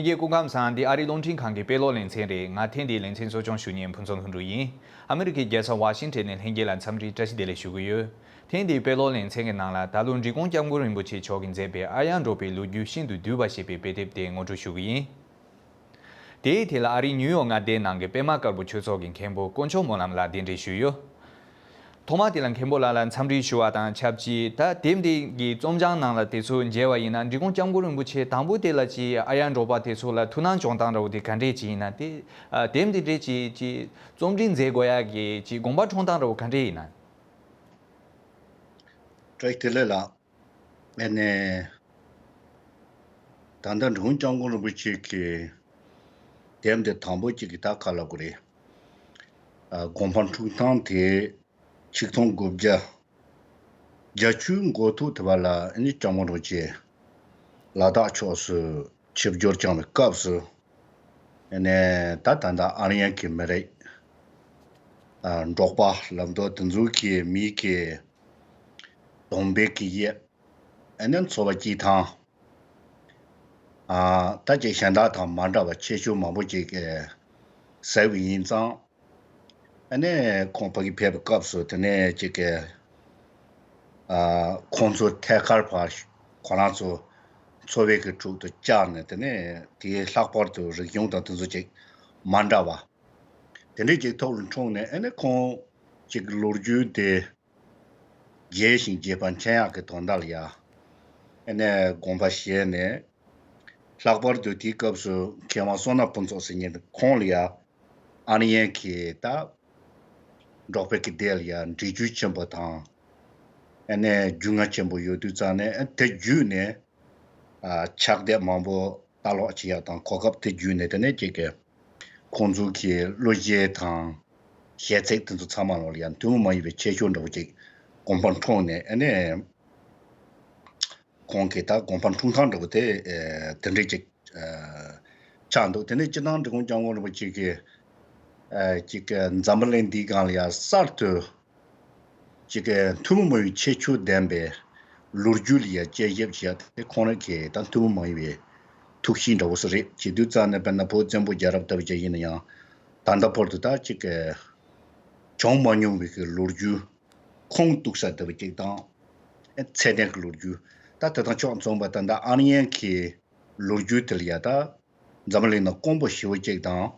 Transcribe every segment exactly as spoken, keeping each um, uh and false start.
ཡེ། སྐུ་ཁམས་བཟང་། འདི་ཨ་རིའི་རླུང་འཕྲིན་ཁང་གི་དཔེ་ཀློག་ལེ་ཚན་རེད། ང་ཐེངས་འདིའི་ལེ་ཚན་གཙོ་སྐྱོང་ཞུ་མཁན་ཕུན་ཚོགས་ལྷུན་གྲུབ་ཡིན། ཨ་མི་རི་ཀའི་རྒྱལ་ས་ཝ་ཤིང་ཊོན་ནས་ལྷན་རྒྱས་ལ་འཚམས་འདྲིའི་བཀྲ་ཤིས་བདེ་ལེགས་ཞུ་གི་ཡོད། ཐེངས་འདིའི་དཔེ་ཀློག་ལེ་ཚན་གྱི་ནང་ལ་ད་ལོ་འབྲི་གུང་སྐྱབས་མགོན་རིན་པོ་ཆེ་མཆོག་གིས་མཛད་པའི་ཨརྱ་འབྲོག་པའི་ལོ་རྒྱུས་ཤིན་ཏུ་བསྡུས་པ་ཞེས་པའི་དཔེ་དེབ་དེ་ངོ་སྤྲོད་ཞུ་གི་ཡིན། དེའི་ཐད་ལ་ཨ་རིའི་ནིའུ་ཡོག་མངའ་སྡེའི་ནང་གི་པད་མ་དཀར་པོ་ཆོས་ཚོགས་ཀྱི་མཁན་པོ་དཀོན་མཆོག་སྨོན་ལམ་ལགས་གདན་འདྲེན་ཞུས་ཡོད། ཐོག་མ་དེ་ལ་མཁན་པོ་ལགས་ལ་འཚམས་འདྲི་ཞུ་བ་དང་ཆབས་ཅིག་ད་དེབ་འདི་གི་རྩོམ་བྱང་ནང་ལ་དེ་ཚོ་མཇལ་བ་ཡིན་ན། འབྲི་གུང་སྐྱབས་མགོན་རིན་པོ་ཆེ་དང་པོ་དེ་ལ་ཅིག་ཨརྱ་འབྲོག་པ་དེ་ཚོ་ལ་ཐུགས་སྣང་བྱུང་སྟངས་འདྲ་བོ་དེ་ག་འདྲས་ཅིག་ཡིན་ན། དེ་ཨ་དེབ་འདི་འདྲས་ཅིག་ཅིག་རྩོམ་སྒྲིག་མཛད་དགོས་ཡག་གི་ཅིག་དགོངས་པ་འཁྲུངས་སྟངས་འདྲ་བོ་ག་འདྲས་ཡིན་ན། བཀྲ་ཤིས་བདེ་ལེགས་ལགས། ཨ་ནི། ད་ལྟ་འབྲི་གུང་སྐྱབས་མགོན་རིན་པོ་ཆེ་གི་དེབ་འདི་དང་པོ་གཅིག་གི་ད་ག་ལབ་དགོས་རེད། ཨ་དགོངས་པ་འཁྲུངས་སྟངས་དེ་ཆིག་སྟོང་དགུ་བརྒྱ་བརྒྱད་ཅུའི་འགོ་ཐོག་དེ་བ་ལ་ཨ་ནི་སྐྱབས་མགོན་རིན་པོ་ཆེ་ལ་དྭགས་ཕྱོགས་སུ་ཆིབས་བསྒྱུར་བསྐྱངས་པའི་སྐབས་སུ། ཨ་ནི་ད་ད་ལྟ་ཨརྱན་གྱི་མི་རིགས། ཨ་འབྲོག་པ་ལབ་འདུག་དེ་ཚོ་གི་མི་གི་གདོང་པའི་གི་ཡས། ཨ་ནི་འཚོ་བ་སྐྱེལ་སྟངས། ཨ་ད་ཅིག་གཞན་དག་དང་མ་འདྲ་བ་ཁྱད་ཆོས་མང་པོ་ཅིག་གསལ་བ་ཡིན་ཙང་། ཨ་ནི་ཁོང་ཕ་གི་ཕེབས་པའི་སྐབས་སུ་དེ་ནས་ཅིག་གི་ཨ་ཁོང་ཚོ་ཐད་ཀར་ཕར་ཁོ་རང་ཚོ་འཚོ་བའི་གི་ཁྲོད་དུ་བཅར་ནས། དེ་ནས་དེའི་ལྷག་པར་དུ་རིག་གཞུང་དང་དེ་ཚོ་ཅིག་མ་འདྲ་བ་དེ་འདྲའི་ཅིག་ཐོག་ལ་འཁྲུངས་ནས། ཨ་ནི་ཁོང་ཅིག་ལོ་རྒྱུས་དེ་རྒྱས་ཤིང་རྒྱས་པ་འཕྱན་ཡག་གི་དོན་དག་ལ་ཡ། ཨ་ནི་དགོངས་པ་བཞེས་ནས། ལྷག་པར་དུ་དེའི་སྐབས་སུ་མཁས་དབང་བསོད་ནམས་ཕུན་ཚོགས་ཟེར་མཁན་ཁོང་ལ་ཡ། ཨརྱན་གྱི་ད་འབྲོག་པའི་གི་སྡེ་ལ་ཡ་འདྲི་རྒྱུ་ཆེན་པོ་དང་། ཨ་ནི་རྒྱུས་མངའ་ཆེན་པོ་ཡོད་དུས་ཙང་ནས། ཨ་དེ་བརྒྱུད་ནས་ཨ་ཕྱག་དེབ་མང་པོ་ལྟ་ཀློག་བྱེད་ཡག་དང་། གོ་སྐབས་དེ་བརྒྱུད་ནས་དེ་ནས་ཅིག་གི་ཁོང་ཚོ་གི་གླུ་གཞས་དང་གཞས་ཚིག་དེ་ཚོ་ཚང་མ་ལོག་ལ་ཡང་ཐུན་མོང་མ་ཡིན་པའི་ཁྱད་ཆོས་འདྲ་བོ་ཅིག་དགོངས་པ་འཁྲུངས་ནས། ཨ་ནི་ཁོང་གི་ད་དགོངས་པ་འཁྲུངས་སྟངས་འདྲ་བོ་དེ་ཨེ་དེ་འདྲས་ཅིག་ཨེ་ཆགས་འདུག་དེ་ནས་སྤྱིར་བཏང་འབྲི་གུང་སྐྱབས་མགོན་རིན་པོ་ཆེ་གི་ཨེ་ཅིག་འཛམ་བུ་གླིང་འདིའི་སྒང་ལ་ཡང་གསར་དུ་ཅིག་གི་ཐུན་མོང་མ་ཡིན་པའི་ཁྱད་ཆོས་ལྡན་པའི་ལོ་རྒྱུས་ལ་ཡ་དཔྱད་ཞིབ་བྱེད་ཡ་དེ་ཁོང་རང་གི་ད་ཐུན་མོང་མ་ཡིན་པའི་ཐུགས་གཤིས་འདྲ་བོ་ཞིག་རེད། བྱེད་དུས་ཙང་ནས་དཔེར་ན་བོད་བཙན་པོའི་རྒྱལ་རབས་ལྟ་བུ་ཅིག་ཡིན་ན་ཡང་། ད་ལྟ་བར་དུ་ད་ཅིག་གི་བྱུང་མ་མྱོང་བའི་གི་ལོ་རྒྱུས་ཁུངས་གཏུགས་ས་ལྟ་བུ་ཅིག་དང་། ཚད་ལྡན་གྱི་ལོ་རྒྱུས། ད་དེ་དང་ཕྱོགས་མཚུངས་པ་ད་ལྟ་ཨརྱན་གྱི་ལོ་རྒྱུས་དེ་ལ་ཡ་ད་འཛམ་བུ་གླིང་ནང་དཀོན་པོ་ཞེ་པོ་ཅིག་དང་།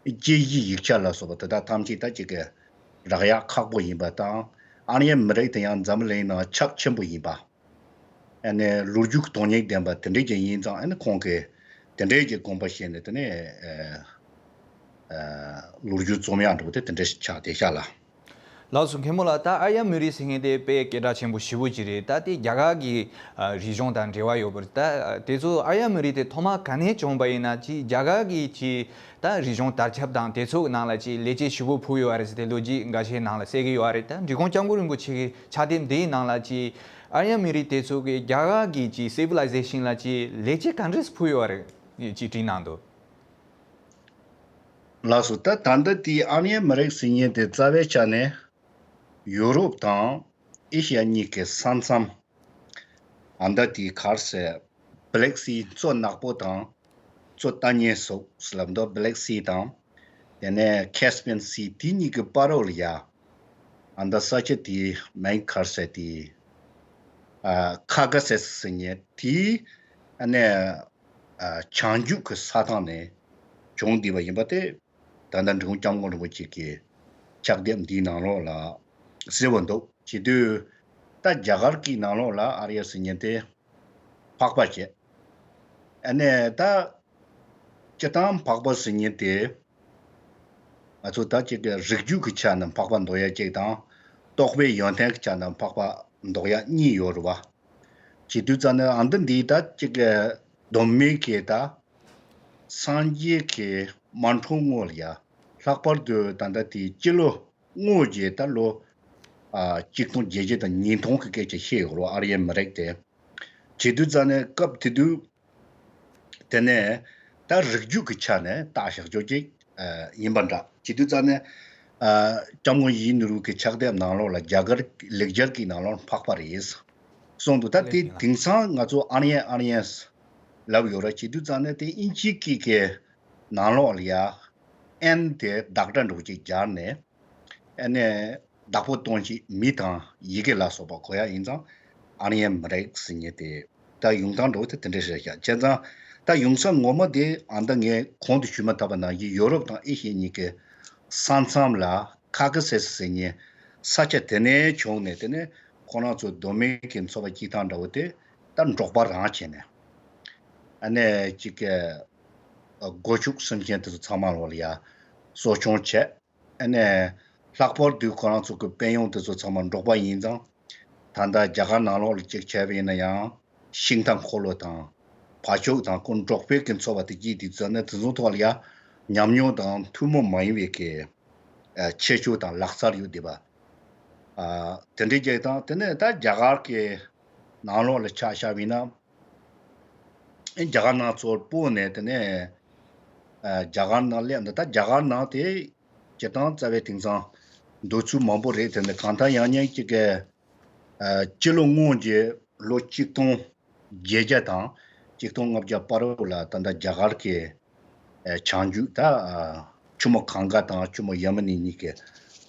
དཔྱད་གཞིའི་ཡིག་ཆ་ལ་སོགས་པ་དེ་དག་ཐམས་ཅད་ད་ཅིག་གི་རག་ཡག་ཁག་པོ་ཡིན་པ་དང་། ཨརྱན་མི་རིགས་དེ་ཡང་འཛམ་བུ་གླིང་ནང་ཁྱབ་ཆེན་པོ་ཡིན་པ། ཨ་ནི་ལོ་རྒྱུས་ཀྱི་དོན་སྙིང་ལྡན་པ་དེ་འདྲས་ཅིག་ཡིན་ཙང་། ཨ་ནི་ཁོང་གིས་དེ་འདྲས་ཀྱི་དགོངས་པ་བཞེས་ནས། དེ་ནས་ཨ་ཨ་ལོ་རྒྱུས་རྩོམ་ཡག་འདྲ་བོ་དེ་དེ་འདྲས་ཆགས་བསྡད་ཤག་ལགས། ལགས་སོ། མཁན་པོ་ལགས། ད་ཨརྱ་མི་རིགས་ཟེར་མཁན་དེ་དཔེ་སྐད་གྲགས་ཆེན་པོ་ཞེ་པོ་ཅིག་རེད། ད་དེ་རྒྱ་གར་གྱི་ཨ་རིག་གཞུང་དང་འབྲེལ་བ་ཡོད་པ་རེད། ད་དེ་ཚོ་ཨརྱ་མི་རིགས་དེ་ཐོག་མ་ག་ནས་བྱུང་བ་ཡིན་ན། ཅིག་རྒྱ་གར་གྱི་ཅིག་ད་རིག་གཞུང་དར་ཁྱབ་དང་དེ་ཚོ་ནང་ལ་ཅིག་ལས་བྱེད་ཞེ་པོ་ཕུལ་ཡོད་རེད་ཟེར་ཏེ་ལོ་རྒྱུས་འགའ་ཤས་ནང་ལ་གསལ་གྱི་ཡོད་རེད། ད་འབྲི་གུང་སྐྱབས་མགོན་རིན་པོ་ཆེ་གི་ཕྱག་དེབ་འདིའི་ནང་ལ་ཅིག་ཨརྱ་མི་རིགས་དེ་ཚོ་གི་རྒྱ་གར་གྱི་ཅིག་སི་ཝི་ལའི་ཟེ་ཤན་ལ་ཅིག་ལས་བྱེད་ག་འདྲས་ཕུལ་ཡོད་རེད། ཅིག་བྲིས་གནང་འདུག་ལགས་སོ། ད་ད་ལྟ་དེའི་ཨརྱ་མི་རིགས་ཟེར་མཁན་དེ་རྩ་བའི་ཆ་ནས་ཡུ་རོབ་དང་ཨེ་ཤི་ཡ་གཉིས་ཀྱི་ས་མཚམས། ཨ་ད་དེའི་ག་རེ་ཟེར། བྷི་ལེག་སི། མཚོ་ནག་པོ་དང་མཚོ་རྟ་སྙན་སོགས་ལབ་འདུག་བྷི་ལེག་སི་དང་། དེ་ནས་ཁེ་སི་པན་སི། དེ་གཉིས་ཀྱི་བར་རོ་ལ་ཡ། ཨ་ད་ས་ཆ་དེའི་མིང་ག་རེ་ཟེར། དེའི་ཨ་ཁ་ག་སེ་སི་ཟེར་མཁན་དེའི་ཨ་ནི་ཨ་བྱང་རྒྱུད་ཀྱི་ས་ཐང་ནས་བྱུང་བསྡད་པ་ཡིན་པ་དེ། ད་ལྟ་འབྲི་གུང་སྐྱབས་མགོན་རིན་པོ་ཆེ་གི་ཕྱག་དེབ་འདིའི་ནང་ལོགས་ལ་གསལ་བོ་འདུག་བྱེད་དུས་ད་རྒྱ་གར་གྱི་ནང་ལོགས་ལ་ཨརྱ་ཟེར་མཁན་དེ་འཕགས་པ་བྱས། ཨ་ནི་ད་སྤྱིར་བཏང་འཕགས་པ་ཟེར་མཁན་དེ་ང་ཚོ་ད་ཅིག་གི་རིགས་རྒྱུད་ཀྱི་ཆ་ནས་འཕགས་པ་འདོགས་ཡ་གཅིག་དང་། རྟོགས་པའི་ཡོན་ཏན་གྱི་ཆ་ནས་འཕགས་པ་འདོགས་ཡ་གཉིས་ཡོད་རེད་བ། བྱེད་དུས་ཙང་ནས་ཨ་ད་འདི་ད་ཅིག་གི་གདོད་མའི་གི་ད་སངས་རྒྱས་ཀྱི་མ་འཁྲུངས་སྔོན་ལ་ཡ། ལྷག་པར་དུ་ད་ལྟ་དེའི་སྤྱི་ལོ་སྔོན་གྱི་ད་ལོ་ཨ་གཅིག་སྟོང་བརྒྱད་བརྒྱ་དང་ཉིས་སྟོང་གི་སྐད་ཆ་བཤད་ཡོད་རེད་བ། ཨརྱ་མི་རིགས་དེ། བྱེད་དུས་ཙང་ནས་སྐབས་དེ་དུས་དེ་ནས་ད་རིགས་རྒྱུད་ཀྱི་ཆ་ནས་བརྟག་བཞག་ཆོག་ཅིག་ཨ་ཡིན་པ་འདྲ། བྱེད་དུས་ཙང་ནས་ཨ་སྐྱབས་མགོན་ཡིད་བཞིན་ནོར་བུ་གི་ཕྱག་དེབ་ནང་ལོགས་ལ་རྒྱ་གར་ལེགས་སྦྱར་གྱི་ནང་ལོགས་འཕགས་པ་རེད་གསུངས་འདུག་ད་དེ་དེང་སང་ང་ཚོ་ཨརྱན་ཨརྱན་ ལབ་ཡོད་ར། བྱེད་དུས་ཙང་ནས་དེ་དབྱིན་ཇིའི་སྐད་ཀྱི་ནང་ལོགས་ལ་ཡ་ཨེན་དེ་བདག་སྒྲ་འདྲ་བོ་ཅིག་སྦྱར་ནས། ཨ་ནས་བདག་པོ་སྟོན་བྱེད་མི་དང་ཡི་གེ་ལ་སོགས་པ་གོ་ཡ་ཡིན་ཙང་ཨ་རི་ཡན་མི་རིགས་ཟེར་མཁན་དེ། ད་ཡོང་སྟངས་འདྲ་བོ་དེ་དེ་འདྲ་རེད་ཤག་བྱས་ཙང་ད་ཡོང་ས་ངོ་མ་དེ་ཨ་ད་ངས་གོང་དུ་ཞུས་མ་ཐག་པ་ནང་བཞིན་ཡོ་རོབ་དང་ཨེ་ཤི་ཡ་གཉིས་ཀྱི་ས་མཚམས་ལ་ཁ་ཁ་སེ་སེ་ཟེར་མཁན་ས་ཆ་དེ་ནས་བྱུང་ནས། དེ་ནས་ཁོ་རང་ཚོ་མདོ་སྨད་ཀྱི་འཚོ་བ་སྐྱེལ་སྟངས་འདྲ་བོ་དེ་ད་འབྲོག་པ་རང་བྱས་ནས། ཨ་ནས་ཅིག་གི་སྒོ་ཕྱུགས་སེམས་ཅན་དེ་ཚོ་ཚང་མ་ལོག་ལ་ཡ་གསོ་སྐྱོང་བྱས། ཨ་ནས་ལྷག་པར་དུ་ཁོ་རང་ཚོ་གི་དཔོན་གཡོག་དེ་ཚོ་ཚང་མ་འབྲོག་པ་ཡིན་ཙང་། ད་ལྟ་རྒྱ་གར་ནང་ལོགས་ལ་ཅིག་བྱས་པ་ཡིན་ན་ཡང་ཤིང་རྟ་འཁོར་ལོ་དང་བ་ཕྱུགས་དང་ཁོ་འབྲོག་པའི་གི་འཚོ་བ་དེ་སྐྱེལ་དུས་ཙམ་ནས་དེ་ཚོ་ཐོག་ལ་ཡ་ཉམས་མྱོང་དང་ཐུན་མོང་མ་ཡིན་པའི་གི་ཨ་ཁྱད་ཆོས་དང་ལག་རྩལ་ཡོད་བསྡད་པ། ཨ་དེ་འདྲའི་རྒྱག་སྟངས། དེ་ནས་ད་རྒྱ་གར་གི་ནང་ལོགས་ལ་ཆ་བཞག་པ་ཡིན་ན། རྒྱ་གར་ནང་ཚོར་སྤོས་ནས། དེ་ནས་ཨ་རྒྱ་གར་ནང་སླེབས་ནས། ད་རྒྱ་གར་ནང་དེ་སྤྱིར་བཏང་རྩ་བའི་དེང་སང་འདོད་ཚུལ་མང་པོ་རེད། དེ་ནས་གང་ལྟར་ཡང་སྙིང་གཅིག་གི་ཨ་སྤྱི་ལོ་སྔོན་གྱི་ལོ་གཅིག་སྟོང་བརྒྱད་བརྒྱ་དང་གཅིག་སྟོང་ལྔ་བརྒྱ་བར་དུ་ལ་ད་ལྟ་རྒྱ་གར་གྱི་ཨ་བྱང་རྒྱུད་ད་ཨ་ཆུ་མོ་གངྒཱ་དང་ཆུ་མོ་ཡ་མུ་ནི་གཉིས་ཀྱི་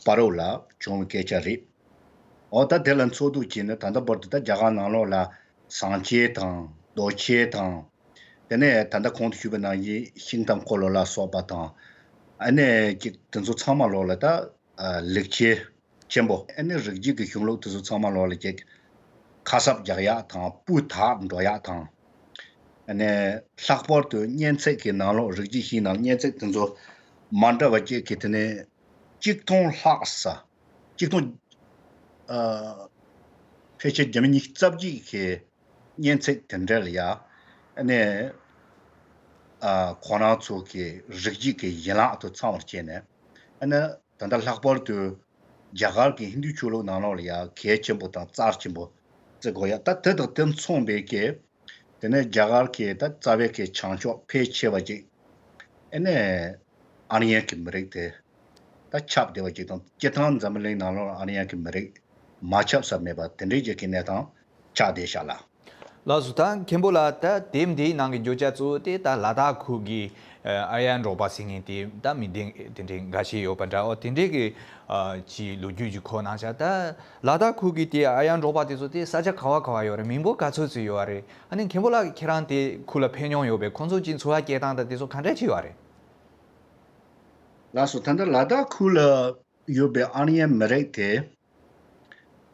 བར་དུ་ལ་བྱུང་བའི་སྐད་ཆ་རེད། འོ་ད་དེ་ལ་འཚོ་སྡོད་བྱས་ནས་ད་ལྟ་བར་དུ་ད་རྒྱ་གར་ནང་ལོགས་ལ་ཟངས་ཆེན་དང་རྡོ་ཆེན་དང་། དེ་ནས་ད་ལྟ་གོང་དུ་ཞུས་པ་ནང་བཞིན་ཤིང་རྟ་འཁོར་ལོ་ལ་སོགས་པ་དང་། ཨ་ནས་ཅིག་དེ་ཚོ་ཚང་མ་ལོག་ལ་ད་ཨ་ལེགས་ཆ་ཆེན་པོ། ཨ་ནས་རིགས་རྒྱུད་ཀྱི་གཞུང་ལུགས་དེ་ཚོ་ཚང་མ་ལོག་ལ་ཅིག་ཁ་གསབ་རྒྱག་ཡག་དང་སྤུས་དག་འགྲོ་ཡག་དང་། ཨ་ནས་ལྷག་པར་དུ་སྙན་ཚིག་གི་ནང་ལོགས། རིགས་རྒྱུད་བཞིའི་ནང་སྙན་ཚིག་དེ་ཚོ་མ་འདྲ་བ་ཅིག་གི་དེ་ནས་གཅིག་སྟོང་ལྷག་ས། གཅིག་སྟོང་ཨ་ཕལ་ཆེར་བརྒྱ་མེད་ཉི་ཤུ་རྩ་བརྒྱད་ཀྱི་སྙན་ཚིག་དེ་འདྲ་ལ་ཡ། ཨ་ནས་ཨ་ཁོ་རང་ཚོ་གི་རིགས་རྒྱུད་ཀྱི་ཡན་ལག་ཏུ་ཚང་བར་བྱས་ནས། ཨ་ནས་ད་ལྟ་ལྷག་པར་དུ་རྒྱ་གར་གྱི་ཧིན་རྡུ་ཆོས་ལུགས་ནང་ལོགས་ལ་ཡ་གལ་ཆེན་པོ་དང་རྩ་ཆེན་པོ་བརྩི་དགོས་ཡ། ད་དེ་དང་དེ་མཚུངས་པའི་གི་དེ་ནས་རྒྱ་གར་གྱི་ད་རྩ་བའི་གི་བྱང་ཕྱོགས་ཕལ་ཆེ་བ་ཅིག་ཨ་ནས་ཨ་རི་ཡན་གྱི་མི་རིགས་དེ་ད་ཁྱབ་བསྡད་པ་ཅིག་དང་། སྤྱིར་བཏང་འཛམ་བུ་གླིང་ནང་ལོགས་ཨ་རི་ཡན་གྱི་མི་རིགས་མ་ཁྱབ་ས་མེད་པ་དེ་འདྲའི་ཅིག་གི་གནས་སྟངས་ཆགས་བསྡད་ཤག་ལ། ལགས་སོ། ད་མཁན་པོ་ལགས། ད་དེབ་འདིའི་ནང་གི་བརྗོད་བྱ་གཙོ་བོ་དེ་ད་ལ་དྭགས་ཁུལ་གྱི་ཨ་ཡ་འབྲོག་པ་ཟེར་མཁན་དེ་ད་མི་སྡེ་དེ་འདྲའི་འགའ་ཤས་ཡོད་པ་འདྲ། འོ་དེ་འདྲའི་གི་ཨ་ཅིག་ལོ་རྒྱུས་ཅིག་གོ་གནང་ཤག་ད་ལ་དྭགས་ཁུལ་གྱི་དེ་ཨ་ཡ་འབྲོག་པ་དེ་ཚོ་དེ་ས་ཆ་ག་བ་ག་བ་ཡོད་རེད། མི་འབོར་ག་ཚོད་ཚོད་ཡོད་རེད། ཨ་ནི་མཁན་པོ་ལགས་ཁྱེད་རང་དེ་ཁུལ་ལ་ཕེབས་མྱོང་ཡོད་པས། ཁོང་ཚོ་ཅིག་འཚོ་བ་སྐྱེལ་སྟངས་དང་དེ་ཚོ་ག་འདྲ་ཅིག་ཡོད་རེད། ལགས་སོ། ད་ལྟ་ལ་དྭགས་ཁུལ་ལ་ཡོད་པའི་ཨ་རི་ཡན་མི་རིགས་དེ།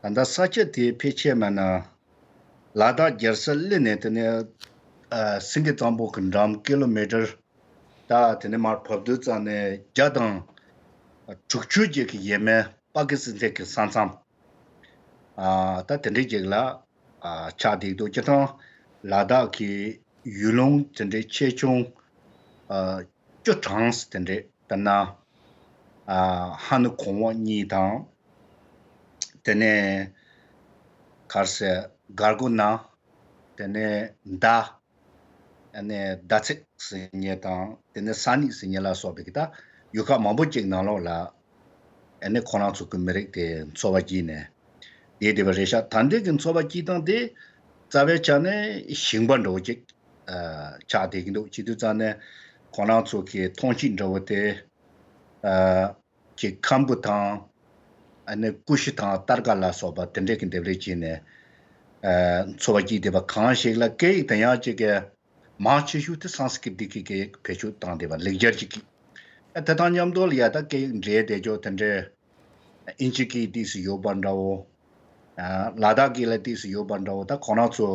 ད་ལྟ་ས་ཆ་དེ་ཕལ་ཆེར་མ་ན་ལ་དྭགས་རྒྱལ་ས་གླེ་ནས་དེ་ནས་ཨ་སེང་གེ་གཙང་པོ་གི་འགྲམ་ཀི་ལོ་མི་ཊར། ད་དེ་ནས་མར་བབས་དུས་ཙམ་ནས་བརྒྱ་དང་དྲུག་ཅུ་ཅིག་གི་ཡས་མས་པ་ཀི་སི་ཐན་གྱི་ས་མཚམས། ཨ་ད་དེ་འདྲའི་ཅིག་ལ་ཨ་ཆགས་བསྡད་འདུག་སྤྱིར་བཏང་ལ་དྭགས་ཀྱི་ཡུལ་ལུང་དེ་འདྲའི་ཆེ་ཆུང་ཨ་བཅུ་གྲངས་དེ་འདྲའི། དཔེར་ན་ཨ་ཧ་ནུ་གོང་འོག་གཉིས་དང་། དེ་ནས་ག་རེ་ཟེར། གར་གོ་ན། དེ་ནས་མདའ། ཨ་ནས་མདའ་ཚེག་ཟེར་མཁན་དང་། དེ་ནས་ས་ནིག་ཟེར་མཁན་ལ་སོགས་པའི་གི་ད་ཡུལ་ཁག་མང་པོ་ཅིག་ནང་ལོགས་ལ་ཨ་ནས་ཁོ་རང་ཚོ་གི་མི་རིགས་དེ་འཚོ་བ་སྐྱེལ་ནས་བསྡད་བསྡད་པ་རེད་ཤག་ད་ལྟའི་གི་འཚོ་བ་སྐྱེལ་སྟངས་དེ་རྩ་བའི་ཆ་ནས་ཞིང་པ་འདྲ་བོ་ཅིག་ཨ་ཆགས་བསྡད་ཀྱི་འདུག་བྱེད་དུས་ཙམ་ནས་ཁོ་རང་ཚོ་གི་ཐོན་སྐྱེད་འདྲ་བོ་དེ་ཨ་ཅིག་ཁམ་བུ་དང་། ཨ་ནི་ཀུ་ཤུ་དང་སྟར་ཀ་ལ་སོགས་པ་དེ་འདྲས་ཀྱི་འདེབས་ལས་བྱས་ནས་ཨ་འཚོ་བ་སྐྱེལ་བསྡད་པ། གང་ཞིག་ལ་སྐད་ཡིག་དེ་ཡང་ཅིག་གི་མང་ཆེ་ཤོས་དེ་སཾ་སྐྲྀ་ཏ་གི་སྐད་ཡིག་བེད་སྤྱོད་བཏང་བསྡད་པ་ལེགས་སྦྱར་གྱི་སྐད་ཡིག་ཨ་དེ་དང་མཉམ་དུ་ལ་ཡ་ད་སྐད་ཡིག་འདྲེས་བསྡད་ཅོག་དེ་འདྲས། ཨིན་ཇི་སྐད་ཡིག་ཏོག་ཙམ་ཡོད་པ་འདྲ་བོ། ཨ་ལ་དྭགས་སྐད་ལ་ཏོག་ཙམ་ཡོད་པ་འདྲ་བོ། ད་ཁོ་རང་ཚོ་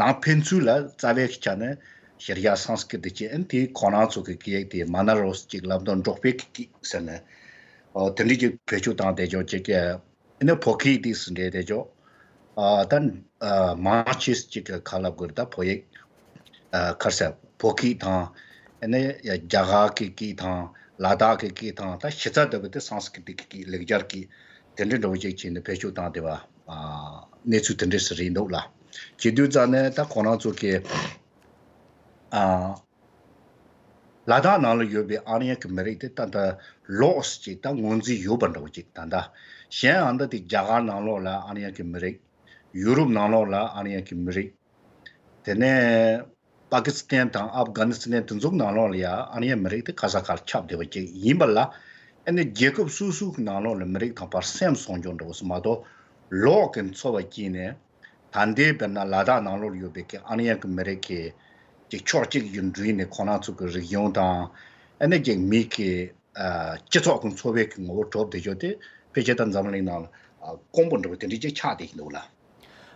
ནང་ཕན་ཚུན་ལ་རྩ་བའི་ཆ་ནས་གཞིར་བཞག་སཾ་སྐྲྀ་ཏ་ཅིག་ཨ་ནི་དེ་ཁོ་རང་ཚོ་གི་སྐད་ཡིག་དེ་མ་ན་རོ་ཅིག་ལབ་དུས་འབྲོག་པའི་སྐད་ཡིག་ཟེར་ནས། ཨོ་དེ་འདྲ་ཅིག་བེད་སྤྱོད་བཏང་བསྡད་ཅོག་ཅིག་གི་ཨ་ནི་བོད་སྐད་ཡིག་ཏོག་ཙམ་འདྲེས་བསྡད་ཅོག་ཨ་ད་ཨ་མང་ཆེ་ཅིག་གི་ཁ་ལབ་དགོས་རེད། ད་བོད་ཡིག་ཨ་ག་རེ་ཟེར། བོད་སྐད་དང་། ཨ་ནི་རྒྱ་གར་གྱི་སྐད་དང་། ལ་དྭགས་ཀྱི་སྐད་དང་། ད་གཞི་རྩ་ལྟ་བུ་དེ་སཾ་སྐྲྀ་ཏ་གི་སྐད་ཡིག་ལེགས་སྦྱར་གྱི་དེ་འདྲ་འདྲ་བོ་ཅིག་བྱས་ནས་བེད་སྤྱོད་བཏང་བསྡད་པ་ཨ་གནས་ཚུལ་དེ་འདྲ་ཞིག་རེད་འདུག་ལ། བྱེད་དུས་ཙམ་ནས་ད་ཁོ་རང་ཚོ་གི་ཨ་ལ་དྭགས་ནང་ལ་ཡོད་པའི་ཨ་རི་ཡན་གྱི་མི་རིགས་དེ་ད་ལྟ་ལོགས་ཅིག་ད་ངོས་འཛིན་ཡོད་པ་འདྲ་བོ་ཅིག་ད་ལྟ་གཞན་ཨ་ད་དེ་རྒྱ་གར་ནང་ལོགས་ལ་ཨ་རི་ཡན་གྱི་མི་རིགས། ཡུ་རོབ་ནང་ལོགས་ལ་ཨ་རི་ཡན་གྱི་མི་རིགས། དེ་ནས་པ་ པ་ཀི་སི་ཐན་དང་ཨབ་གྷ་ནི་སི་ཐན་དེ་ཚོའི་ནང་ལོགས་ལ་ཡང་ཨ་རི་ཡན་མི་རིགས་དེ་ག་ས་ག་ལ་ཁྱབ་བསྡད་པ་ཅིག་ཡིན་པ་ལ། ཨ་ནི་རྒྱལ་ཁབ་སོ་སོའི་ནང་ལོགས་ལ་མི་རིགས་དང་བར་སེམས་སྲུང་སྐྱོང་འདྲ་བོ་ཞིག་མ་གཏོགས་ལོག་གི་འཚོ་བ་སྐྱེལ་ནས། ད་ལྟའི་དཔེར་ན་ལ་དྭགས་ནང་ལོགས་ཡོད་པའི་གི་ཨ་རི་ཡན་གི་མི་རིགས་ཀྱི་ཅིག་ཕྱོགས་གཅིག་ཏུ་འགྲིལ་ནས་ཁོ་རང་ཚོ་གི་རིག་གཞུང་དང་། ཨ་ནི་ཅིག་མི་གི་ཨ་སྤྱི་ཚོགས་ཀྱི་འཚོ་བའི་གི་ངོ་བོ་གྲུབ་བསྡད་ཆོག་དེ་ཕལ་ཆེར་ད་འཛམ་གླིང་ནང་ལ་ཨ་དཀོན་པོ་འདྲ་བོ་དེ་འདྲ་ཅིག་ཆགས་བསྡད་ཀྱི་འདུག་ལ།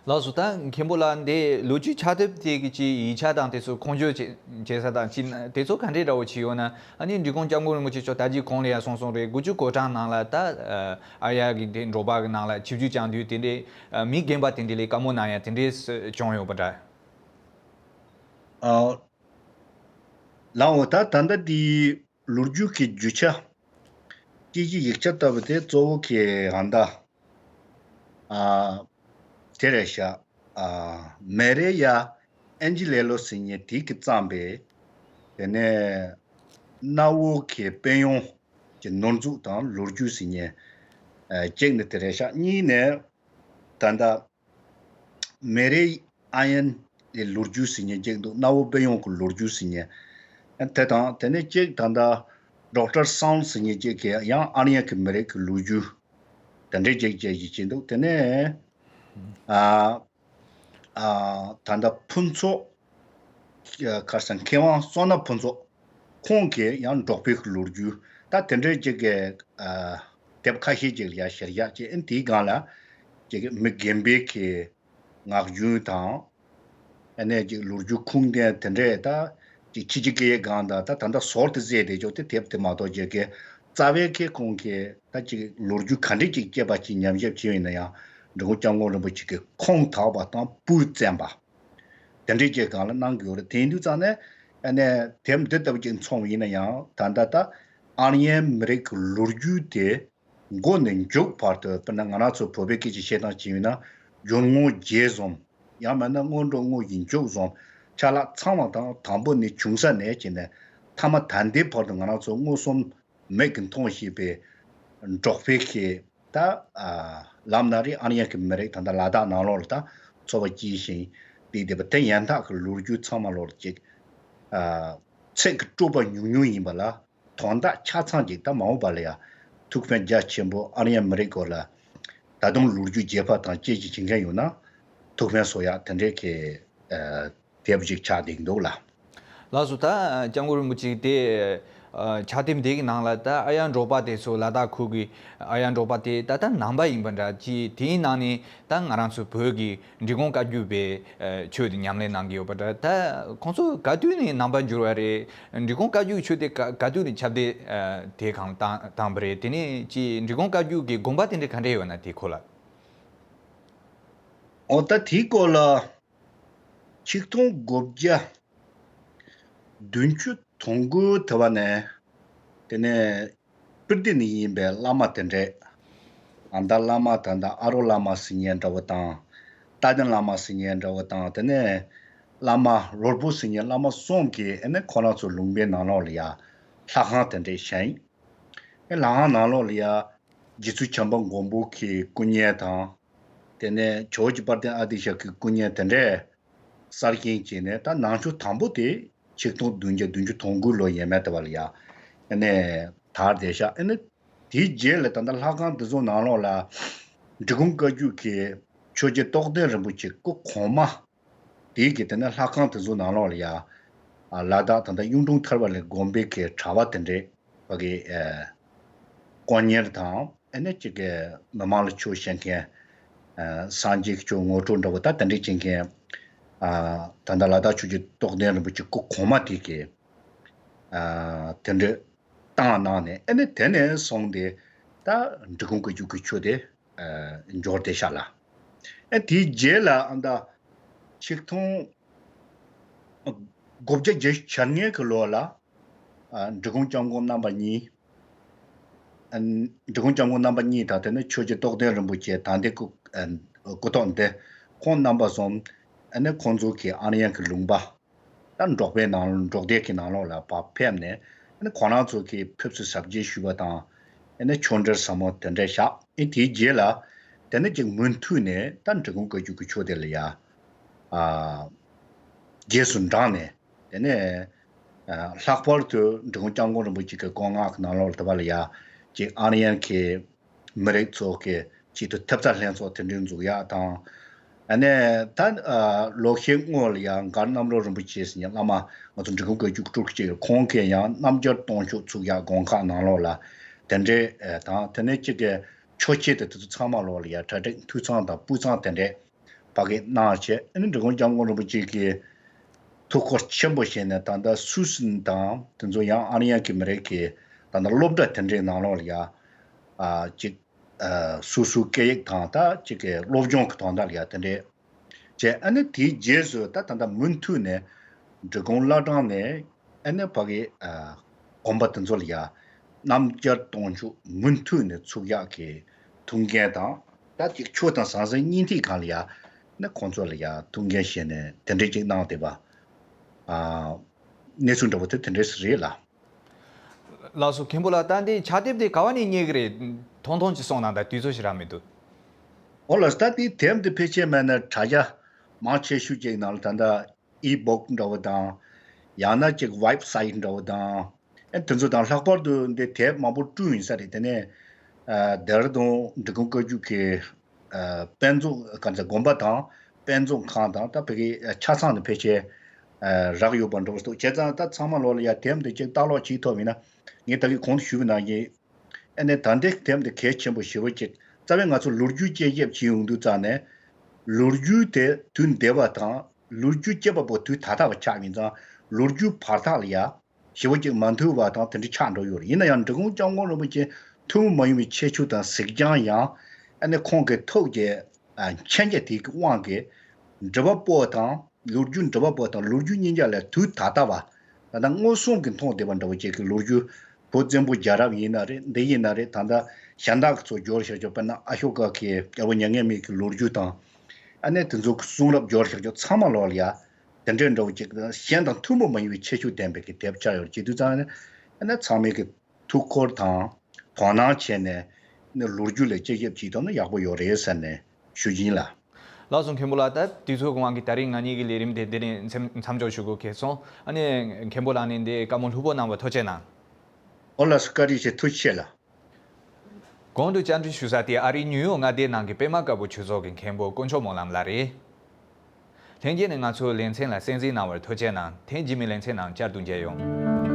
ལགས་སོ། ད་མཁན་པོ་ལགས་འདི་ལོ་རྒྱུས་ཕྱག་དེབ་དེ་གི་ཅིག་ཡིག་ཆ་དང་དེ་ཚོ་ཁུངས་སྐྱེལ་བྱེད་བྱེད་ས་དང་ཅིག་དེ་ཚོ་ག་འདྲས་འདྲ་བོ་ཅིག་ཡོད་ན། ཨ་ནི་འབྲི་གུང་སྐྱབས་མགོན་རིན་པོ་ཆེ་མཆོག་ད་ཅིག་གོང་ལ་ཡང་གསུངས་སོང་རེད། དགུ་བཅུ་གོ་གྲངས་ནང་ལ་ད་ཨ་ཡ་གི་དེ་འབྲོག་པ་གི་ནང་ལ་ཆིབས་བསྒྱུར་བསྐྱངས་དུས་དེ་འདྲས་ཨ་མི་རྒན་པ་དེ་འདྲས་ལ་བཀའ་མོལ་གནང་ཡ་དེ་འདྲས་བྱུང་ཡོད་པ་འདྲ། ཨ། ལགས་འོ། ད་ད་ལྟ་དེ་ལོ་རྒྱུས་ཀྱི་རྒྱུ་ཆ་སྐད་ཀྱི་ཡིག་ཆ་ལྟ་བུ་དེ་གཙོ་བོ་གི་ཧན་ད་ཨ་དེ་རེད་ཤག་ཨ་མེ་རེ་ཡ་ཨན་ཇི་ལེ་ལོ་ཟེར་མཁན་དེ་གིས་བརྩམས་པའི་དེ་ནས་གནའ་བོ་གི་དཔོན་གཡོག་གི་ནོར་འཛུགས་དང་ལོ་རྒྱུས་ཟེར་མཁན་ཨ་གཅིག་ནི་དེ་རེད་ཤག་གཉིས་ནས་ད་ལྟ་མེ་རེ་ཨ་ཡན་གྱི་ལོ་རྒྱུས་ཟེར་མཁན་གཅིག་འདུག་གནའ་བོ་དཔོན་གཡོག་གི་ལོ་རྒྱུས་ཟེར་མཁན་དེ་དང་། དེ་ནས་གཅིག་ད་ལྟ་ཌོག་ཊར་སང་ཟེར་མཁན་གཅིག་གིས་ཡང་ཨ་རི་ཡན་གྱི་མི་རིགས་ཀྱི་ལོ་རྒྱུས་དེ་འདྲའི་གཅིག་བཅས་ཀྱི་བྱས་འདུག་དེ་ནས་ཨ་ཨ་ད་ལྟ་ཕུན་ཚོགས་ཁར་སང་མཁས་དབང་བསོད་ནམས་ཕུན་ཚོགས་ཁོང་གིས་ཡང་འབྲོག་པའི་ལོ་རྒྱུས་ད་དེ་འདྲའི་ཅིག་གི་ཨ་དེབ་ཁ་ཤས་ཅིག་ལ་ཡང་གཞིར་བཞག་བྱས། ཨ་ནི་དེའི་སྒང་ལ་ཅིག་མི་རྒན་པའི་གི་ངག་རྒྱུན་དང་། ཨ་ནི་ཅིག་ལོ་རྒྱུས་ཁུངས་ལྡན་དེ་འདྲས་ད་ཅིག་ཕྱི་ཕྱི་སྐད་ཡིག་སྒང་དང་ད་ད་ལྟ་ཟུར་དུ་བཟོས་བསྡད་ཆོག་དེ་དེབ་དེ་མ་གཏོགས་ཅིག་གི་རྩ་བའི་གི་ཁོང་གི་ད་ཅིག་ལོ་རྒྱུས་ག་འདྲས་ཅིག་སྐྱེས་པ་ཅིག་ཉམས་ཞིབ་བྱས་ཡིན་ན་ཡང་འབྲི་གུང་སྐྱབས་མགོན་རིན་པོ་ཆེ་གི་ཁུངས་དག་པ་དང་སྤུས་བཙན་པ། དེ་འདྲའི་ཅིག་སྒང་ལ་གནང་གི་ཡོད་རེད། དེ་ཡིན་དུས་ཙང་ནས་ཨ་ནི་དེབ་འདི་ལྟ་བུ་ཅིག་མཚོན་པ་ཡིན་ན་ཡང་ད་ལྟ་ད་ཨ་རི་ཡན་མི་རིགས་ཀྱི་ལོ་རྒྱུས་དེ་མགོ་ནས་མཇུག་བར་དུ། དཔེར་ན་ང་རང་ཚོ་བོད་པའི་སྐད་ཀྱི་བཤད་སྟངས་ཅིག་ཡིན་ན་རྒྱུ་དངོས་རྗེས་བཟུང་ཡང་མིན་ན་སྔོན་འགྲོ་དངོས་ཀྱི་མཇུག་བཟུང་ཆ་ལག་ཚང་མ་དང་དང་པོ་ནས་བྱུང་ས་ནས་བྱས་ནས་མཐའ་མ་ད་ལྟའི་བར་དུ་ང་རང་ཚོ་མངོན་སུམ་མིག་གིས་མཐོང་ཤེས་པའི་འབྲོག་པའི་གི་ད་ཨ་ལམ་སྣ་རེ་ཨ་རི་ཡན་གྱི་མི་རིགས་ད་ལྟ་ལ་དྭགས་ནང་ལོགས་ལ་ད་འཚོ་བ་སྐྱེལ་བཞིན་བསྡད་བསྡད་པ་དེ་ཡན་དག་གི་ལོ་རྒྱུས་ཚང་མ་ལོགས་ལ་ཅིག་ཨ་ཚིག་གི་སྤྲོས་པ་ཉུང་ཉུང་ཡིན་པ་ལ་དོན་དག་ཆ་ཚང་ཅིག་ད་མ་འོངས་པ་ལ་ཡང་ཐུགས་ཕན་རྒྱ་ཆེན་པོ་ཨ་རི་ཡན་མི་རིགས་སྐོར་ལ་ད་དུང་ལོ་རྒྱུས་རྒྱས་པ་དང་བཅས་ཀྱི་བྱེད་མཁན་ཡོད་ན་ཐུགས་ཕན་གསོ་ཡག་དེ་འདྲའི་གི་ཨ་དེབ་ཅིག་ཆགས་བསྡད་འདུག་ལ། ལགས་སོ། ད་སྐྱབས་མགོན་རིན་པོ་ཆེ་དེ་ཨ་ཕྱག་དེབ་འདི་གི་ནང་ལ་ད་ཨ་ཡ་འབྲོག་པ་དེ་ཚོ་ལ་དྭགས་ཁུལ་གི་ཨ་ཡ་འབྲོག་པ་དེ་ད་ལྟ་ནང་པ་ཡིན་པ་འདྲ་ཅིག་དེའི་ནང་ནས་ད་ང་རང་ཚོ་བོད་ཀྱི་འབྲི་གུང་བཀའ་བརྒྱུད་པའི་ཨ་ཆོས་དེ་ཉམས་ལེན་གནང་གི་ཡོད་པ་འདྲ། ད་ཁོང་ཚོ་ག་དུས་ནས་ནང་པ་འགྱུར་བ་རེད། འབྲི་གུང་བཀའ་བརྒྱུད་ཆོས་དེ་ག་ག་དུས་ནས་ཁྱབ་གདལ་ཨ་དེ་གང་བཏང་བཏང་བ་རེད། དེ་ནས་ཅིག་འབྲི་གུང་བཀའ་བརྒྱུད་ཀྱི་དགོངས་པ་དེ་འདྲ་ག་འདྲ་ཡོད་ན་དེ་སྐོར་ལ། འོ་ད་དེའི་སྐོར་ལ་ཆིག་སྟོང་དགུ་བརྒྱ་བདུན་ཅུ་དོན་དགུ་དེ་བ་ནས་དེ་ནས་སྤི་ཏི་ནས་ཡིན་པའི་བླ་མ་དེ་འདྲས། ཨ་མདའ་བླ་མ་ད་ལྟ་ཨ་རོ་བླ་མ་ཟེར་མཁན་འདྲ་བོ་དང་། རྟ་མགྲིན་བླ་མ་ཟེར་མཁན་འདྲ་བོ་དང་། དེ་ནས་བླ་མ་རོལ་པོ་ཟེར་མཁན་བླ་མ་གསུམ་གྱིས་ཨ་ནི་ཁོ་རང་ཚོ་ལུང་པའི་ནང་ལོགས་ལ་ཡ་ལྷ་ཁང་དེ་འདྲས་བཞེངས། ཨེ་ལྷ་ཁང་ནང་ལོགས་ལ་ཡ་རྗེ་བཙུན་བྱམས་པ་མགོན་པོ་གི་སྐུ་བརྙན་དང་། དེ་ནས་ཇོ་བོ་རྗེ་དཔལ་ལྡན་ཨ་ཏི་ཤ་གི་སྐུ་བརྙན་དེ་འདྲས་གསར་བཞེངས་བྱས་ནས། ད་ནང་ཆོས་དང་པོ་དེ་ཆིག་སྟོང་བདུན་བརྒྱ་བདུན་ཅུ་དོན་དགུ་ལོ་ཡས་མས་དེ་བ་ལ་ཡ་ཨ་ནི་དར་བསྡད་ཤག་ཨ་ནི་དེའི་རྗེས་ལ་ད་ལྟ་ལྷ་ཁང་དེ་ཚོ་ནང་ལོགས་ལ་འབྲི་གུང་བཀའ་བརྒྱུད་ཀྱི་ཆོས་རྗེ་རྟོགས་ལྡན་རིན་པོ་ཆེ་སྐུ་གོང་མ་དེའི་གི་དེ་ནས་ལྷ་ཁང་དེ་ཚོ་ནང་ལོགས་ལ་ཡ་ཨ་ལ་དྭགས་ད་ལྟ་གཡུང་དྲུང་ཐར་པ་ལས་དགོན་པའི་གི་གྲྭ་པ་དེ་འདྲས་བ་གི་ཨ་དཀོན་གཉེར་དང་། ཨ་ནི་གཅིག་གི་མི་མང་ལ་ཆོས་བཤད་མཁན་ཨ་སངས་རྒྱས་ཀྱི་ཆོས་ངོ་སྤྲོད་འདྲ་བོ་ད་དེ་འདྲས་བྱེད་མཁན་ཨ་ད་ལྟ་ལ་དྭགས་ཆོས་རྗེ་རྟོགས་ལྡན་རིན་པོ་ཆེ་སྐུ་གོང་མ་དེ་གི་ཨ་དེ་འདྲས་བཏང་གནང་ནས། ཨ་ནི་དེ་ནས་བཟུང་སྟེ་ད་འབྲི་གུང་བཀའ་བརྒྱུད་ཀྱི་ཆོས་དེ་ཨ་འབྱོར་བསྡད་ཤག་ལ། ཨ་དེའི་རྗེས་ལ་ཨ་ད་ཆིག་སྟོང་དགུ་བརྒྱ་བརྒྱད་ཅུ་གྱ་ལྔའི་གི་ལོ་ལ་ཨ་འབྲི་གུང་སྐྱབས་མགོན་རྣམ་པ་གཉིས། ཨ་འབྲི་གུང་སྐྱབས་མགོན་རྣམ་པ་གཉིས་དང་། དེ་ནས་ཆོས་རྗེ་རྟོགས་ལྡན་རིན་པོ་ཆེ་དང་། དེ་སྐུ་ཨ་སྐུ་ཐོག་འདི་ཁོང་རྣམ་པ་གསུམ་ཨ་ནི་ཁོང་ཚོ་གི་ཨ་རི་ཡན་གྱི་ལུང་པ་ད་འབྲོག་པའི་ནང་འབྲོག་སྡེ་གི་ནང་ལོགས་ལ་ཕར་ཕེབས་ནས། ཨ་ནི་ཁོ་རང་ཚོ་གི་ཕེབས་བསུ་གཟབ་རྒྱས་ཞུས་པ་དང་། ཨ་ནི་ཆོས་འབྲེལ་ཟབ་མོ་དེ་འདྲ་བཞག་ཨེ་དེའི་རྗེས་ལ་དེ་ནས་ཅིག་མུ་མཐུད་ནས་ད་འབྲི་གུང་བཀའ་བརྒྱུད་ཀྱི་ཆོས་དེ་ལ་ཡ་ཨ་རྗེས་སུ་འབྲངས་ནས། དེ་ནས་ལྷག་པར་དུ་འབྲི་གུང་སྐྱབས་མགོན་རིན་པོ་ཆེ་གི་སྐུ་ངག་གི་ནང་ལོགས་ལ་དེ་བ་ལ་ཡ་ཅིག་ཨ་རི་ཡན་གྱི་མི་རིགས་ཚོ་གི་ཆེད་དུ་ཐེབས་རྩ་ལྷན་ཚོགས་དེ་འདྲའི་འཛུགས་ཡག་དང་། ཨ་ནས་ད་ལོ་ཤས་སྔོན་ལ་ཡང་མགར་གནམ་རོ་རིན་པོ་ཆེ་ཟེར་མཁན་བླ་མ་ང་ཚོ་འབྲི་གུང་བཀའ་བརྒྱུད་སྤྲུལ་སྐུ་གཅིག་ཁོང་གིས་ཡང་རྣམ་རྒྱལ་སྟོང་མཆོག་ཚུགས་ཡག་དགོན་ཁག་ནང་ལོགས་ལ་དེ་འདྲའི་དང་དེ་ནས་གཅིག་གི་ཆོས་ཆས་དེ་དེ་ཚོ་ཚང་མ་ལོགས་ལ་ཡང་གྲ་སྒྲིག་འཐུས་ཚང་དང་སྤུས་གཙང་དེ་འདྲའི་ཕ་གི་གནང་བྱས། ཨ་ནི་འབྲི་གུང་སྐྱབས་མགོན་རིན་པོ་ཆེ་གི་ཐུགས་ཁུར་ཆེན་པོ་བཞེས་ནས་ད་ལྟ་སུད་སི་དང་དེ་ཚོ་ཡང་ཨ་རི་ཡན་གྱི་མི་རིགས་ཀྱི་ད་ལྟ་སློབ་གྲྭ་དེ་འདྲའི་ནང་ལོགས་ལ་ཡང་ཅིག་སོ་སོའི་སྐད་ཡིག་དང་ད་ཅིག་གི་སློབ་སྦྱོང་གི་དོན་དག་ལ་ཡང་དེ་འདྲའི་བྱས། ཨ་ནི་དེའི་རྗེས་སུ་ད་ད་ལྟ་མུ་མཐུད་ནས་འབྲི་གུང་བླ་བྲང་ནས་ཨ་ནི་ཕ་གི་དགོན་པ་དེ་ཚོ་ལ་ཡང་རྣམ་རྒྱལ་སྟོང་མཆོག་མུ་མཐུད་ནས་ཚུགས་ཡག་གི་ཐུགས་འགན་དང་། ད་ཅིག་ཆོས་དང་ཟང་ཟིང་གཉིས་ཐིག་སྒང་ལ་ཡང་ནི་ཁོང་ཚོ་ལ་ཡང་ཐུགས་འགན་བཞེས་ནས་དེ་འདྲའི་ཅིག་གནང་བསྡད་པ། ཨ། གནས་ཚུལ་འདྲ་པོ་དེ་དེ་འདྲས་རེད་ལ། ལགས་སོ། མཁན་པོ་ལགས། ད་འདི་ཕྱག་དེབ་དེ་ག་བ་ནས་རྙེད་གི་རེད། ཐུང་ཐུང་ཅིག་གསུངས་གནང་དང་། དུས་ཚོད་ཞིག་རག་མི་འདུག་ཨོ་ལགས། ད་འདི་དེབ་འདི་ཕལ་ཆེར་མེད་ན་དྲ་རྒྱ་མང་ཆེ་ཤོས་ཅིག་ནང་ལ་ད་ལྟ་ཨི་བོག་འདྲ་བོ་དང་། ཡང་ན་ཅིག་ཝེབ་སའིཊ་འདྲ་བོ་དང་། ཨེ་དེ་ཚོ་དང་། ལྷག་པར་དུ་འདི་དེབ་མང་པོ་བསྐྲུན་ཡིན་ས་རེད། དེ་ནས་ཨ་ལྡེ་ར་ལྡུན་འབྲི་གུང་བཀའ་བརྒྱུད་ཀྱི་ཨ་དཔེ་མཛོད་ག་ཚ་དགོན་པ་དང་དཔེ་མཛོད་ཁང་དང་། ད་ཕ་གི་ཆ་ཚང་ནས་ཕལ་ཆེར་ཨ་རག་ཡོད་པ་འདྲ་བོ་འདུག་བྱས་ཙང་ད་ཚང་མ་ལོགས་ལ་ཡ་དེབ་འདི་ཅིག་ལྟ་ཀློག་བྱེད་ཐུབ་ཡིན་ན། ངས་ད་གིན་གོང་དུ་ཞུས་པ་ནང་བཞིན། ཨ་ནི་ད་ལྟའི་དེབ་འདི་གལ་ཆེན་པོ་ཞེ་པོ་ཅིག་རྩ་བའི་ང་ཚོ་ལོ་རྒྱུས་དཔྱད་ཞིབ་བྱེད་ཡོང་དུས་ཙང་ནས། ལོ་རྒྱུས་དེ་དུས་འདས་པ་དང་། ལོ་རྒྱུས་དཔྱད་པ་པོ་དུས་ད་ལྟ་བ་ཆགས་ཡིན་ཙང་། ལོ་རྒྱུས་བར་ཐག་ལ་ཡ་ཞེ་པོ་ཅིག་མ་མཐུན་པ་དང་དེ་འདྲ་ཆགས་འགྲོ་ཡོད་རེད། ཡིན་ན་ཡང་འབྲི་གུང་སྐྱབས་མགོན་རིན་པོ་ཆེ་ཐུན་མོང་མ་ཡིན་པའི་ཁྱད་ཆོས་དང་གཟིགས་སྦྱང་ཡང་། ཨ་ནི་ཁོང་གི་ཐུགས་ཀྱི་ཨ་མཁྱེན་རྒྱ་དེ་གི་དབང་གིས་འབྲི་བ་པོ་དང་ལོ་རྒྱུས་འབྲི་བ་པོ་དང་ལོ་རྒྱུས་གཉིས་ཆ་ལ་དུས་ད་ལྟ་བ། ད་ལྟ་མངོན་སུམ་གྱིས་མཐོང་བསྡད་པ་འདྲ་བོ་ཅིག་གི་ལོ་རྒྱུས། བོད་བཙན་པོ་རྒྱལ་རབས་ཡིན་ན་རེད། འདི་ཡིན་ན་རེད། ད་ལྟ་གཞན་དག་གི་ཚོ་འབྱོར་བཞག་ཆོག་དཔེར་ན་ཨ་ཤོ་ཀ་གི་རྒྱལ་པོ་མྱ་ངན་མེད་ཀྱི་ལོ་རྒྱུས་དང་། ཨ་ནི་དེ་ཚོ་གི་གསུང་རབ་འབྱོར་བཞག་ཆོག་ཚང་མ་ལོགས་ལ་ཡ་དེ་འདྲའི་འདྲ་བོ་ཅིག་གཞན་དང་ཐུན་མོང་མ་ཡིན་པའི་ཁྱད་ཆོས་ལྡན་པའི་གི་དེབ་ཆགས་ཡོད་རེད། བྱེད་དུས་ཙང་ནས་ཨ་ནི་ཚང་མས་གི་ཐུགས་ཁུར་དང་དོ་སྣང་བྱས་ནས་ནི་ལོ་རྒྱུས་ལ་དཔྱད་ཞིབ་བྱེད་ཐུབ་ན་ཡག་པོ་ཡོད་རེད་ཟེར་ནས་ཞུ་གི་ཡིན་ལ། ལགས་སོ། མཁན་པོ་ལགས། ད་དུས་ཚོད་དབང་གིས་ད་རིང་ང་གཉིས་ཀྱི་ལས་རིམ་དེ་འདི་ནས་མཚམས་མཚམས་འཇོག་ཞུ་དགོས་ཁེལ་སོང་། ཨ་ནི་མཁན་པོ་ལགས་ནས་འདི་བཀའ་མོལ་ལྷུག་པོ་གནང་བར་ཐུགས་རྗེ་གནང་། ཨོ་ལགས་སོ། བཀའ་དྲིན་ཆེ། ཐུགས་རྗེ་ཆེ་ལགས། གོང་དུ་བཅར་འདྲི་ཞུ་ས་དེ་ཨ་རིའི་ནིའུ་ཡོག་མངའ་སྡེའི་ནང་གི་པད་མ་དཀར་པོ་ཆོས་ཚོགས་ཀྱི་མཁན་པོ་དཀོན་མཆོག་སྨོན་ལམ་ལགས་རེད། ལྷན་རྒྱས་ནས་ང་ཚོའི་ལེ་ཚན་ལ་གསན་གཟིགས་གནང་བར་ཐུགས་རྗེ་གནང་། ཐེངས་རྗེས་མའི་ལེ་ཚན་ནང་བསྐྱར་དུ་མཇལ་ཡོང་།